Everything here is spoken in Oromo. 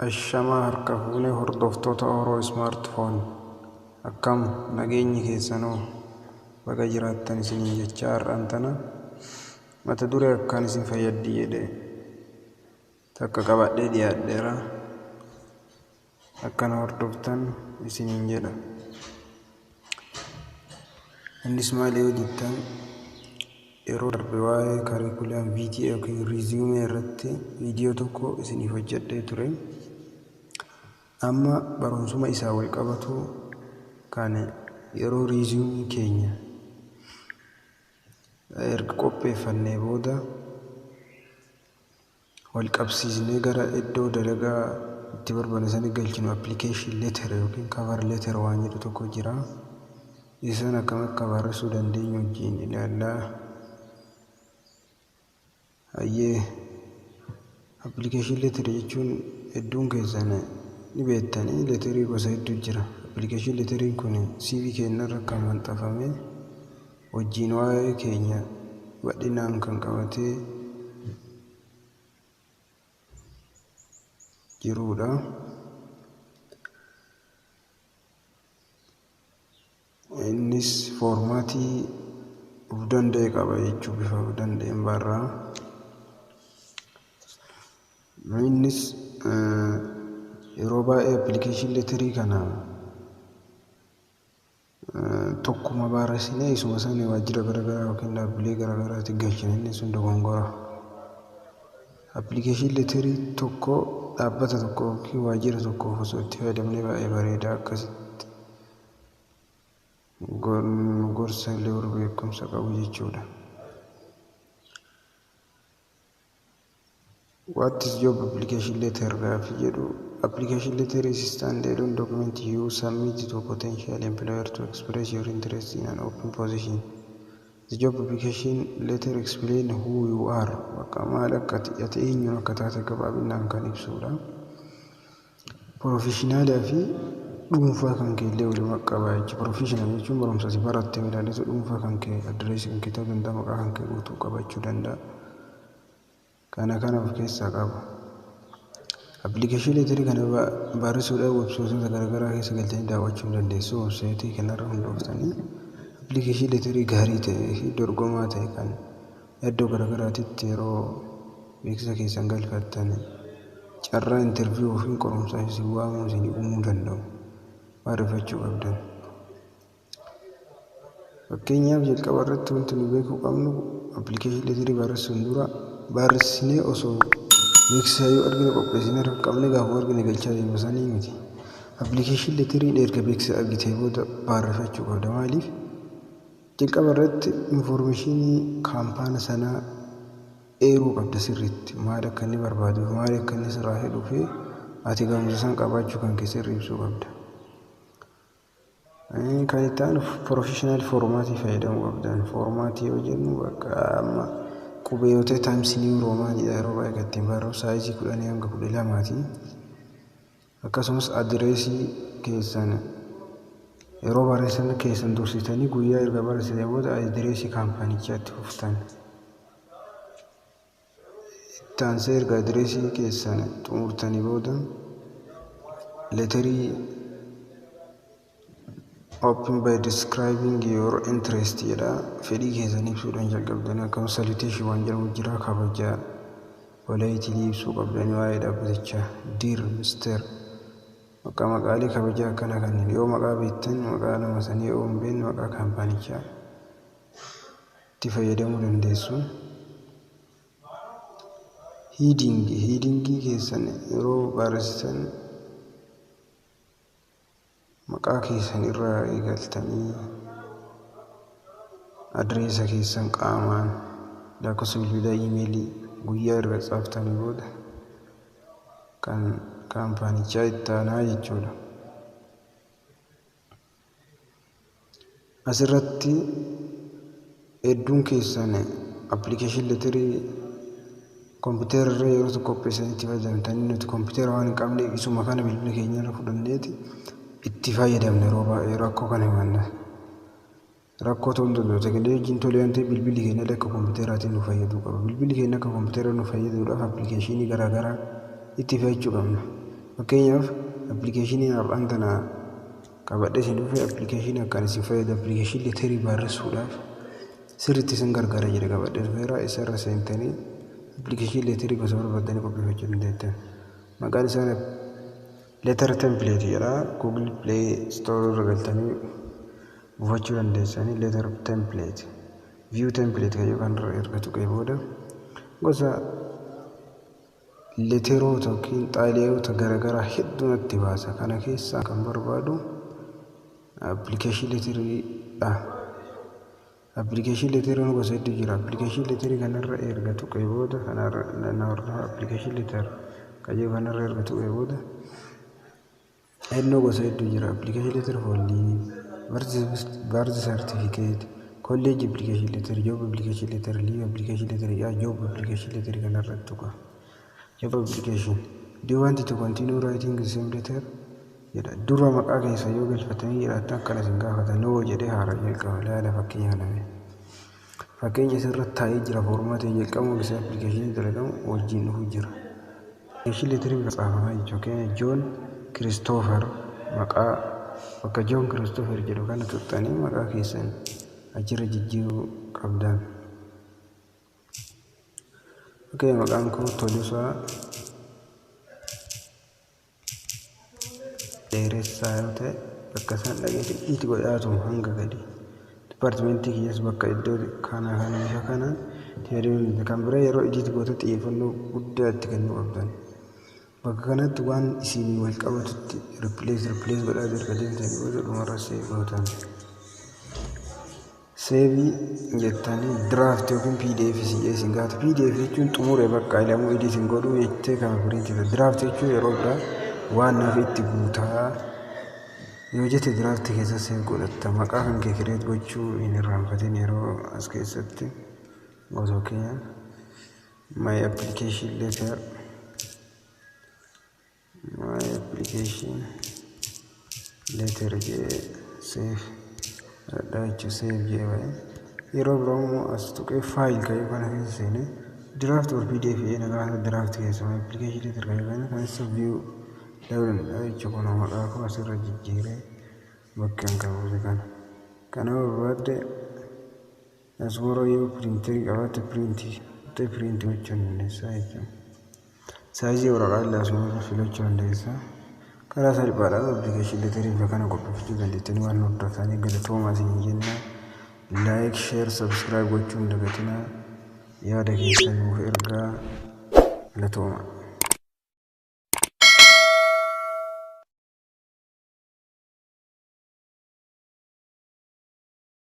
Ashamaa harka fuunee hordoftoota Oro Smartphone, akkam nageenyi keessanoo? Baga jiraattan isiniin jechaa, har'aan tana mata duree akkaan isin fayyaddi jedhe takka qabadhee dhiyaadheera. Akkana hordoftan isiniin jedha. Innis maali yoo jettan, yeroo darbe waa'ee curriculum vitae yookiin resume irratti viidiyoo tokko isiniif hojjedhee ture. Amma barumsuma isaa wal qabatu kan yeroo resume keenya erga qopheeffannee booda wal qabsiisnee gara iddoo dalagaa itti barbaanne sanii galchinu, application letter yookiin cover letter waan jedhu tokko jira. Isaan akkam akka barreessuu dandeenyu wajjin ilaallaa. Hayyee, application letter jechuun hedduun keessan ni beektanii, letterii gosa hedduu jira. Application letteriin kun CV keenyarra kan maxxanfamee wajjin waa'ee keenya bal'inaan kan qabatee jirudha. Innis formatii of danda'e qaba jechuu, bifa of danda'een barraa. Innis yeroo baay'ee application letterii kana tokkuma barreessinee isuma sana waajjira garaagaraa yookiin dhaabbilee garaagaraatti galchina. Inni sun dogongora. Application letterii tokko dhaabbata tokko yookiin waajjira tokkoof osoo itti fayyadamnee baay'ee bareeda, akkasitti gorsa illee warra beekumsa qabu jechuudha. What is job application letter gaaffii jedhu. Application letter is standalone document you submit to potential employer to express your interest in an open position. The job application letter explain who you are. Bakka maal akka ati eenyuun akka taate gabaabinaan kan ibsudha. Professionalaa fi dhuunfaa kan kee illee walumaa qaba jechuudha. Professional jechuun barumsa ati baratte ilaaletu, dhuunfaa kan kee adireesii kan kee ta'uu danda'a, maqaa kan kee guutuu qabachuu danda'a. Kana kana of keessaa qaba. Application letterii kana barreessuudhaaf websaayitoota garaagaraa keessa galtanii daawwachuu dandeessu. Websaayitii kanarra hundooftanii application letterii gaarii ta'ee fi dorgomaa ta'e kan iddoo garaagaraatitti yeroo beeksisa keessan galfattan carraa interview fi qorumsaa isin waamuu isin uumuu danda'u barreeffachuu qabdan. Fakkeenyaaf, jalqaba irratti wanti nu beekuu qabnu, application letterii barreessuun dura barreessinee osoo beeksisa yoo argine qopheessinee harka qabnee gaafa argine galchaa deemnu sanii miti. Application letteriin erga beeksisa argitee booda barreeffachuu qabda. Maaliif? Jalqaba irratti informationii kaampaana sanaa eeruu qabda sirriitti. Maal akka inni barbaadu, maal akka inni sirraa fedhuu fi ati gahumsa san qabaachuu kan kee sirrii ibsuu qabda. Kan itti aanu professional formatii fayyadamuu qabdan. Formatii yoo jennu, bakka amma qubee yoo ta'e Times New Romanidha yeroo baay'ee kan ittiin barraa'u, sizeii 10 hanga 12ti. Akkasumas adireesii keessan yeroo barreessan keessan dursitanii guyyaa erga barreessitanii booda adireesii kaampaanichaatti fuftan. Itti aansee erga adireesii keessan xumurtanii booda letterii open by describing your interest jedha. Fedhii keessan ibsuudhaan jalqabdanii, akkasumas salutation waan jedhamu jira, kabajaa politely ibsuu qabdanii waa'ee dhaabbatichaa. Dear Mr. Maqaa, maqaalee kabajaa akkana kanneen, yoo maqaa beektan maqaa nama sanii, yoo hin beekne maqaa kaampaanichaa itti fayyadamuu dandeessu. Headingii keessan yeroo barreessitan maqaa keessan irraa eegaltanii adireessa keessan qaamaan, lakkoofsa bilbilaa, iimeelii, guyyaa erga xaaftanii booda kan kaampaanichaa itti aanaa jechuudha. Asirratti hedduun keessan application letterii kompiitara irra yeroo tokko qopheessanii itti fayyadamtanii, nuti kompiitara waan hin qabneef isuma kana bilbila keenya irra fudhanneeti itti fayyadamna. Yeroo baay'ee rakkoo kana himanna. Rakkoo ta'uu hin danda'u. Teekinooloojiin tolee waan ta'eef bilbilli keenya illee akka kompiitaraatiin nu fayyaduu qaba. Bilbilli keenya akka kompiitara nu fayyaduudhaaf applicationii garaagaraa itti fe'achuu qabna. Fakkeenyaaf, appilikeeshiniin har'aan tana qabadhee isin dhufe appilikeeshinii akkaan isin fayyadu, application letterii barreessuudhaaf sirriitti isin gargaara jedhe qabadhee dhufeera. Isarra seentanii application letterii gosa barbaaddanii qopheeffachuu dandeettan. Maqaan isaa Letter Template jedha. Google Play Store irra galtanii buufachuu dandeessanii. Letter Template, View Template kan jedhu kanarra erga tuqee booda gosa letteroota yookiin xaaliyoota garaagaraa hedduu natti baasa. Kana keessaa kan barbaadu application letteriidha. Application letteriin gosa hedduu jira. Application letterii kanarra erga tuqee booda, kanarra na hordofa, application letter kan jedhu kanarra erga tuqee booda hedduu gosa hedduu jira. Application letter for leave, birth certificate, college application letter, job application letter, leave application letter. Yaa, job application letter kanarra tuqa. Job application. "Do you want to continue writing the same letter?" jedha. Dura maqaa keessa yoo galfatanii jiraattan akkana isin gaafata. "No" jedhee haaraa jalqaba. Ilaala, fakkeenya kana, fakkeenya asirratti taa'ee jira. Formatii jalqabu isa applicationii dalagamu wajjin dhufuu jira. Application letterii bifa tsaafamaa jechuudha. Fakkeenya, Joon Kiristoofer, maqaa bakka Joon Kiristoofer jedhu kana tuqxanii maqaa keessan achirra jijjiiruu qabdan. Fakkeenya, maqaan koo Tolusaa Dheeressaa yoo ta'e, bakka isaan dhaqeeti itti godhaatu hanga gadi. Departmentii kiyyas bakka iddoo kana kana bifa kanaan itti fayyadamuu. Kan biraa, yeroo edit goota xiyyeeffannoo guddaa itti kennuu qabdan. Bakka kanatti waan isinii wal qabatutti replace godhaa erga deemtanii booda dhumarra save gootan. Save jettanii draft yookiin PDF isin gaafata. PDF jechuun xumure, bakka ilamuu edit hin godhuu jettee kan print. Draft jechuun yeroo biraa waan naaf itti guutaa yoo jette draft keessa save godhatta. Maqaa kan kee create gochuu hin irraanfatin. Yeroo as keessatti osoo keenyaan my application letter, my application letter jee save godhadhaa jechuun save jee ba'e. Yeroo biraa immoo as tuqee file ka'ee kana keessa seenee draft or PDF jee nagaa draft keessa my application letter ka'ee kana keessa view ta'uu danda'a jechuudha. Kun maqaa koo asirra jijjiiree bakka hin qabuuse kana. Kana barbaadde asbooroo yoo printerii qabaatte print gochuu dandeessaa jechuudha. Sizeii waraqaa illee asuma irra filachuu dandeessa. Karaa salphaadhaan application letterii bifa kana qopheeffachuu dandeettanii. Waan hordoftanii galatoomaa isin jenna. Like, share, subscribe gochuu hin dagatinaa. Yaada keessan nuuf ergaa, galatooma.